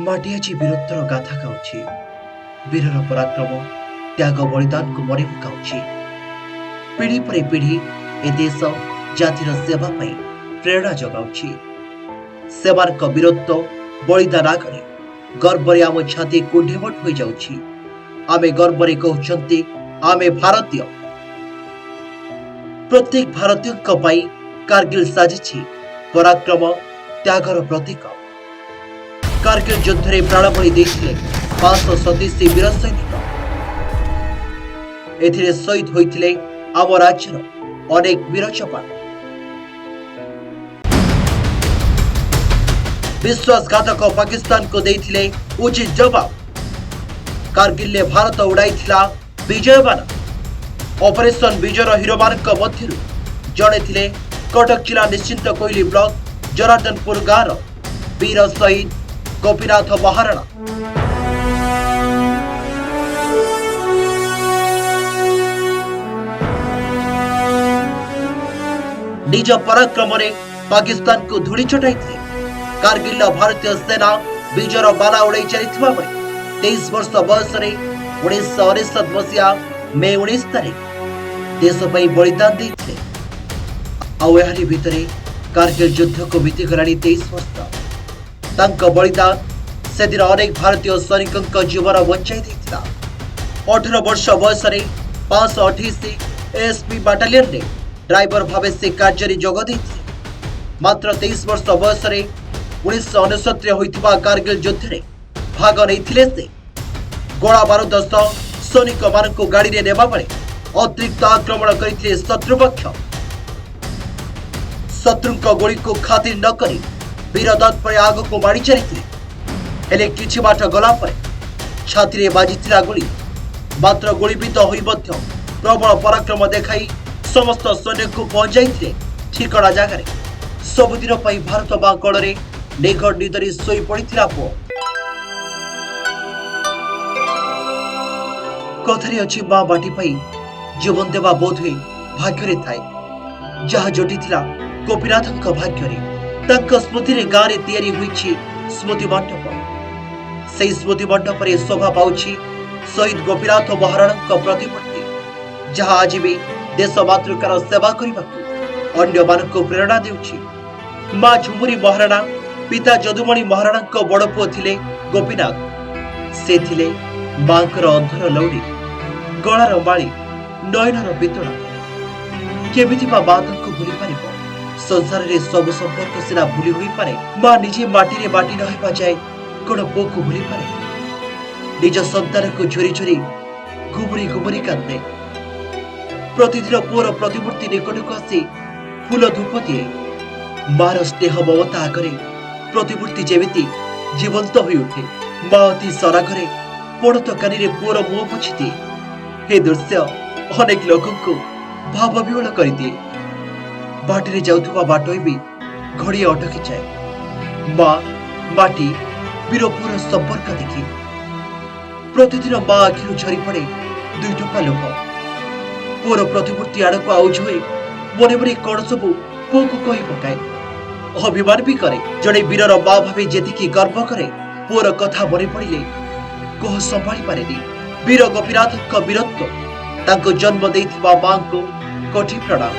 ମାଟି ଆଜି ବୀରତ୍ୱର ଗାଥା ଗାଉଛି, ବୀରର ପରାକ୍ରମ, ତ୍ୟାଗ, ବଳିଦାନକୁ ମନେ ପକାଉଛି। ପିଢ଼ି ପରେ ପିଢ଼ି ଏ ଦେଶ ଜାତିର ସେବା ପାଇଁ ପ୍ରେରଣା ଯୋଗାଉଛି। ସେମାନଙ୍କ ବୀରତ୍ୱ ବଳିଦାନ ଆଗରେ ଗର୍ବରେ ଆମ ଛାତି କୁଣ୍ଢେମୋଟ ହୋଇଯାଉଛି। ଆମେ ଗର୍ବରେ କହୁଛନ୍ତି, ଆମେ ଭାରତୀୟ। ପ୍ରତ୍ୟେକ ଭାରତୀୟଙ୍କ ପାଇଁ କାର୍ଗିଲ ସାଜିଛି ପରାକ୍ରମ, ତ୍ୟାଗର ପ୍ରତୀକ। କାର୍ଗିଲ ଯୁଦ୍ଧରେ ପ୍ରାଣବଳି ଦେଇଥିଲେ 527 ବୀର ସୈନିକ। ଏଥିରେ ଶହୀଦ ହୋଇଥିଲେ ଆମ ରାଜ୍ୟର ଅନେକ ବୀର ଯବାନ। ବିଶ୍ୱାସଘାତକ ପାକିସ୍ତାନକୁ ଦେଇଥିଲେ ଉଚିତ ଜବାବ। କାର୍ଗିଲରେ ଭାରତ ଉଡ଼ାଇଥିଲା ବିଜୟବାନା। ଅପରେସନ ବିଜୟର ହିରୋମାନଙ୍କ ମଧ୍ୟରୁ ଜଣେ ଥିଲେ କଟକ ଜିଲ୍ଲା ନିଶ୍ଚିନ୍ତ କୋଇଲି ବ୍ଲକ ଜନାର୍ଦ୍ଦନପୁର ଗାଁର ବୀର ଶହୀଦ ଗୋପୀନାଥ ମହାରଣା। ନିଜ ପରାକ୍ରମରେ ପାକିସ୍ତାନକୁ ଧୂଳି ଚଟାଇଥିଲେ। କାର୍ଗିଲର ଭାରତୀୟ ସେନା ବିଜୟର ବାନା ଉଡ଼ାଇ ଚାଲିଥିବା ବେଳେ 23 ବର୍ଷ ବୟସରେ 1999 ମସିହା ମେ 19 ତାରିଖ ଦେଶ ପାଇଁ ବଳିଦାନ ଦେଇଥିଲେ। ଆଉ ଏହାରି ଭିତରେ କାର୍ଗିଲ ଯୁଦ୍ଧକୁ ବିତିଗଲାଣି 23 ବର୍ଷ। ତାଙ୍କ ବଳିଦାନ ସେଦିନ ଅନେକ ଭାରତୀୟ ସୈନିକଙ୍କ ଜୀବନ ବଞ୍ଚାଇ ଦେଇଥିଲା। 18 ବର୍ଷ ବୟସରେ 528 ଏଏସ୍ପି ବାଟାଲିୟନରେ ଡ୍ରାଇଭର ଭାବେ ସେ କାର୍ଯ୍ୟରେ ଯୋଗ ଦେଇଥିଲେ। ମାତ୍ର 23 ବର୍ଷ ବୟସରେ 1999ରେ ହୋଇଥିବା କାର୍ଗିଲ ଯୁଦ୍ଧରେ ଭାଗ ନେଇଥିଲେ ସେ। ଗୋଳା ବାରୁଦ ସହ ସୈନିକମାନଙ୍କୁ ଗାଡ଼ିରେ ନେବାବେଳେ ଅତିରିକ୍ତ ଆକ୍ରମଣ କରିଥିଲେ ଶତ୍ରୁପକ୍ଷ। ଶତ୍ରୁଙ୍କ ଗୁଳିକୁ ଖାତିର ନ କରି ବୀର ତତ୍ପରେ ଆଗକୁ ମାଡ଼ି ଚାଲିଥିଲେ। ହେଲେ କିଛି ବାଟ ଗଲା ପରେ ଛାତିରେ ବାଜିଥିଲା ଗୁଳି। ମାତ୍ର ଗୁଳିବିଦ୍ଧ ହୋଇ ମଧ୍ୟ ପ୍ରବଳ ପରାକ୍ରମ ଦେଖାଇ ସମସ୍ତ ସୈନ୍ୟଙ୍କୁ ପହଞ୍ଚାଇଥିଲେ ଠିକଣା ଜାଗାରେ। ସବୁଦିନ ପାଇଁ ଭାରତ ମା କୋଳରେ ନିଘଟ ନିଦରେ ଶୋଇ ପଡ଼ିଥିଲା ପୁଅ। କଥାରେ ଅଛି, ମା ମାଟି ପାଇଁ ଜୀବନ ଦେବା ବୋଧହୁଏ ଭାଗ୍ୟରେ ଥାଏ, ଯାହା ଜୁଟିଥିଲା ଗୋପୀନାଥଙ୍କ ଭାଗ୍ୟରେ। ତାଙ୍କ ସ୍ମୃତିରେ ଗାଁରେ ତିଆରି ହୋଇଛି ସ୍ମୃତି ମଣ୍ଡପ। ସେହି ସ୍ମୃତି ମଣ୍ଡପରେ ଶୋଭା ପାଉଛି ଶହୀଦ ଗୋପୀନାଥ ମହାରଣାଙ୍କ ପ୍ରତିମୂର୍ତ୍ତି, ଯାହା ଆଜି ବି ଦେଶ ମାତୃକାର ସେବା କରିବାକୁ ଅନ୍ୟମାନଙ୍କୁ ପ୍ରେରଣା ଦେଉଛି। ମା ଝୁମୁରି ମହାରଣା, ପିତା ଯଦୁମଣି ମହାରଣାଙ୍କ ବଡ଼ ପୁଅ ଥିଲେ ଗୋପୀନାଥ। ସେ ଥିଲେ ମାଙ୍କର ଅଧର ଲଉଡ଼ି, ଗଳାର ମାଳି, ନୟନର ପିତୁଳା। କେମିତି ବା ମା ତାଙ୍କୁ ଭୁଲି ପାରିବ? ସଂସାରରେ ସବୁ ସମ୍ପର୍କ ସିନା ଭୁଲି ହୋଇପାରେ, ମା ନିଜେ ମାଟିରେ ମାଟି ନ ହେବା ଯାଏ କଣ ପୁଅକୁ ଭୁଲିପାରେ? ନିଜ ସନ୍ତାନକୁ ଝୁରି ଝୁରି ଗୁମୁରି ଗୁମୁରି କାନ୍ଦେ। ପ୍ରତିଦିନ ପୁଅର ପ୍ରତିମୂର୍ତ୍ତି ନିକଟକୁ ଆସି ଫୁଲ ଧୂପ ଦିଏ। ମାର ସ୍ନେହ ମମତା ଆଗରେ ପ୍ରତିମୂର୍ତ୍ତି ଯେମିତି ଜୀବନ୍ତ ହୋଇଉଠେ। ମା ଅତି ସରାଗରେ ପଣତ କାନିରେ ପୁଅର ମୁହଁ ପୋଛିଦିଏ। ଏ ଦୃଶ୍ୟ ଅନେକ ଲୋକଙ୍କୁ ଭାବବିହ୍ୱଳ କରିଦିଏ। ବାଟରେ ଯାଉଥିବା ବାଟୋଇ ବି ଘଡ଼ିଏ ଅଟକି ଯାଏ ମା ମାଟି ବୀରପୁଅର ସମ୍ପର୍କ ଦେଖି। ପ୍ରତିଦିନ ମା ଆଖିରୁ ଝରି ପଡ଼େ ଦୁଇ ଟୋପା ଲୁହ। ପୁଅର ପ୍ରତିମୂର୍ତ୍ତି ଆଡ଼କୁ ଆଉଜ ହୋଇ ମନେ ମନେ କଣ ସବୁ ପୁଅକୁ କହି ପକାଏ, ଅଭିମାନ ବି କରେ। ଜଣେ ବୀରର ମା ଭାବେ ଯେତିକି ଗର୍ବ କରେ, ପୁଅର କଥା ମନେ ପଡ଼ିଲେ କୋହ ସମ୍ଭାଳି ପାରେନି। ବୀର ଗୋପୀନାଥଙ୍କ ବୀରତ୍ୱ, ତାଙ୍କୁ ଜନ୍ମ ଦେଇଥିବା ମାଙ୍କୁ କୋଟି ପ୍ରଣାମ।